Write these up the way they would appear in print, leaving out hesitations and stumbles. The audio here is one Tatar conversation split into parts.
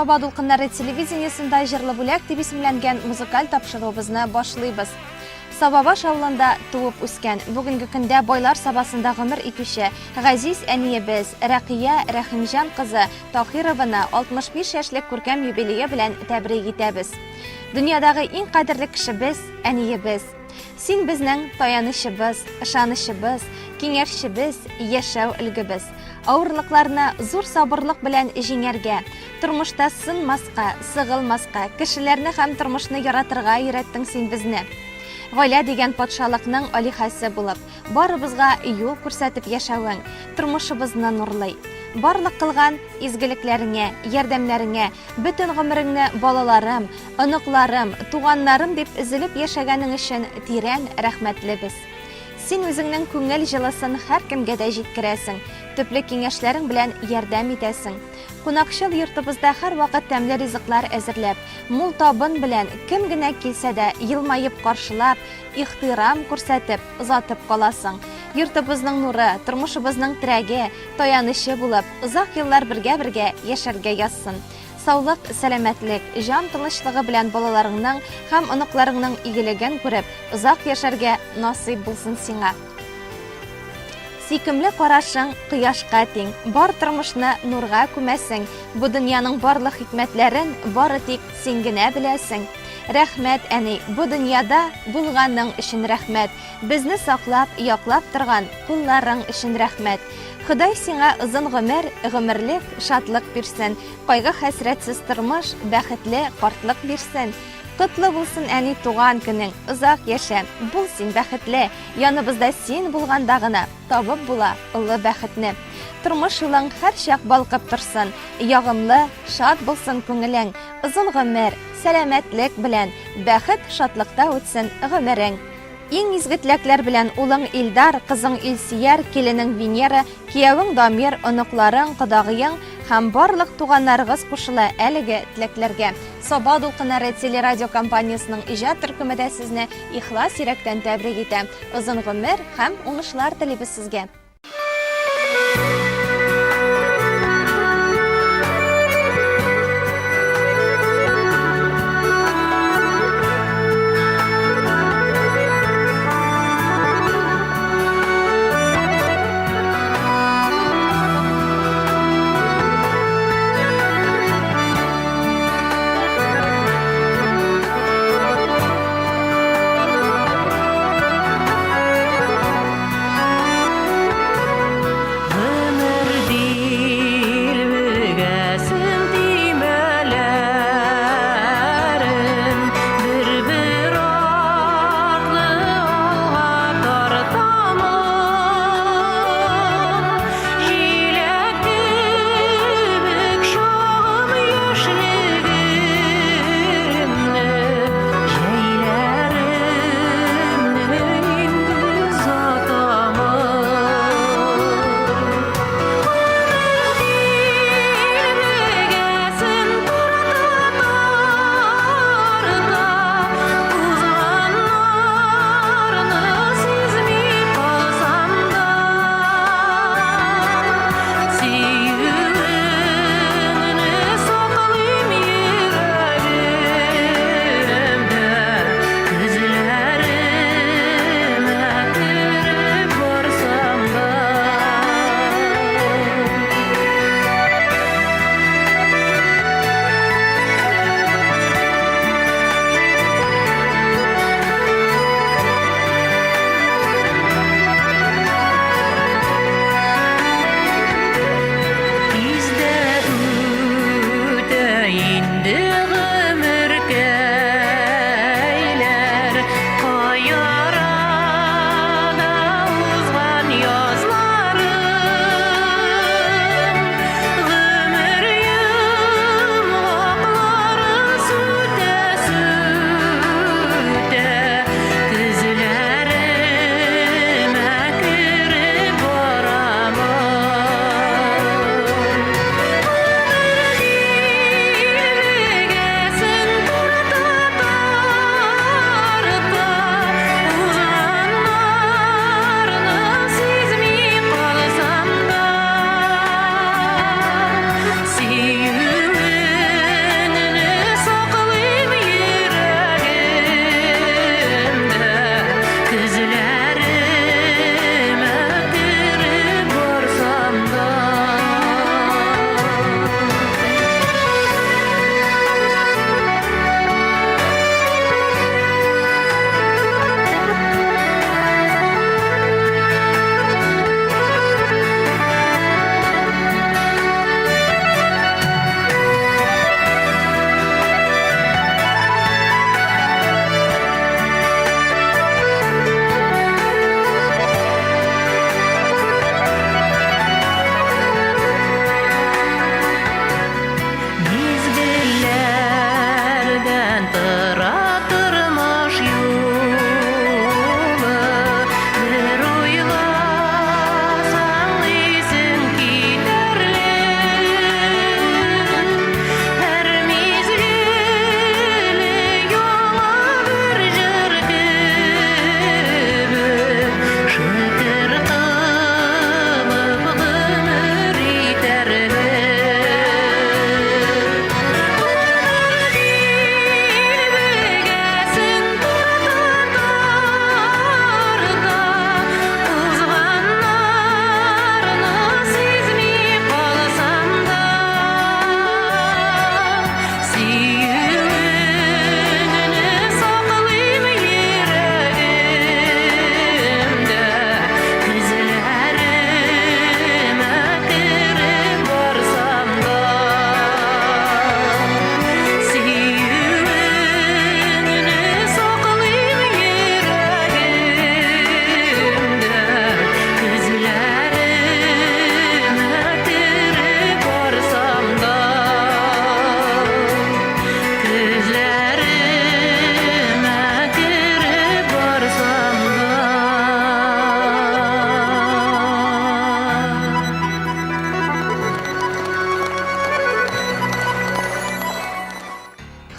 Саба дулкыннары телевидениесендә Җырлы бүләк дип исемләнгән музыкаль тапшыруыбызны башлыйбыз. Сабабаш авылында туып үскән, бүгенге көндә Байлар Сабасында гомер итүче газиз әниебез Рәкыя Рәхимҗан кызы Таһированы 65 яшьлек күркәм юбилее белән тәбрик итәбез. Дөньядагы иң кадерле кешебез, әниебез. Син безнең таянычыбыз, ышанычыбыз, киңәшчебез, яшәү өлгебез. Авырлыкларны зур сабырлык белән җиңәргә, тормышта сынмаска, сыгылмаска, кешеләрне һәм тормышны яратырга өйрәттең син безне. Гаилә дигән патшалыкның алиһәсе булып, барыбызга юл күрсәтеп яшәвең, тормышыбызны нурлый. Барлык кылган изгелекләреңә, ярдәмнәреңә, бөтен гомереңне балаларым, оныкларым, туганнарым дип өзелеп яшәгәнең өчен тирән рәхмәтлебез. Син үзеңнең күңел җылысын һәркемгә дә җиткерәсең, төпле киңәшләрең белән ярдәм итәсең. Кунакчыл йортыбызда һәрвакыт тәмле ризыклар әзерләп, мул табын белән кем генә килсә дә елмаеп каршылап, ихтирам күрсәтеп, озатып каласың. Йортыбызның нуры, тормышыбызның терәге, таянычы булып, озак еллар бергә-бергә яшәргә язсын. Саулык, сәламәтлек, җан тынычлыгы белән балаларыңның һәм оныкларыңның игелеген күреп, озак яшәргә насыйп булсын сиңа. Сөйкемле карашың кояшка тиң, бар тормышны нурга күмәсең, бу дөньяның барлык хикмәтләрен бары тик син генә беләсең. Рәхмәт, әни, бу дөньяда булганың өчен рәхмәт, безне саклап, яклап торган кулларың өчен рәхмәт. Ходай сиңа озын гомер, гомерлек шатлык бирсен, кайгы-хәсрәтсез тормыш, бәхетле картлык бирсен. Котлы булсын, әни, туган көнең, озак яшә, бул син бәхетле, яныбызда син булганда гына табып була олы бәхетне. Тормыш юлың һәрчак балкып торсын, ягымлы, шат булсын күңелең, озын гомер, сәламәтлек белән, бәхет, шатлыкта үтсен гомерең. Иң изге теләкләр белән улың Илдар, кызың Илсөяр, киленең Венера, киявең Дамир, оныкларың, кодагыең һәм барлык туганнарыгыз кушыла әлеге теләкләргә. Саба дулкыннары телерадиокомпаниясенең иҗат төркеме дә сезне ихлас йөрәктән тәбрик итә. Озын гомер һәм уңышлар телибез сезгә! Гомер дилбегәсен төймәләрен бер-бер артлы алга тартамын. Җиләк кебек чагым яшьлегемне, җәйләремне инде озатамын. Дилбегәсен тарта-тарта, узганнарны сизми калсам да, сөюеңне саклыйм йөрәгемдә, күзләремә кереп барсам да. Тиз дә үтә инде гомеркәйләр, кай арада узган язларым. Гомер йомгакларын сүтә-сүтә, көзләремә кереп барамын. Гомер дилбегәсен тарта-тарта,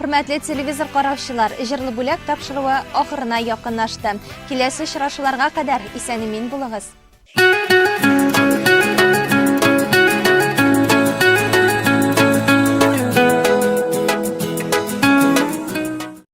Хөрмәтле телевизор караучылар, Җырлы бүләк тапшыруы ахырына якынлашты. Киләсе очрашуларга кадәр исән-имин булыгыз.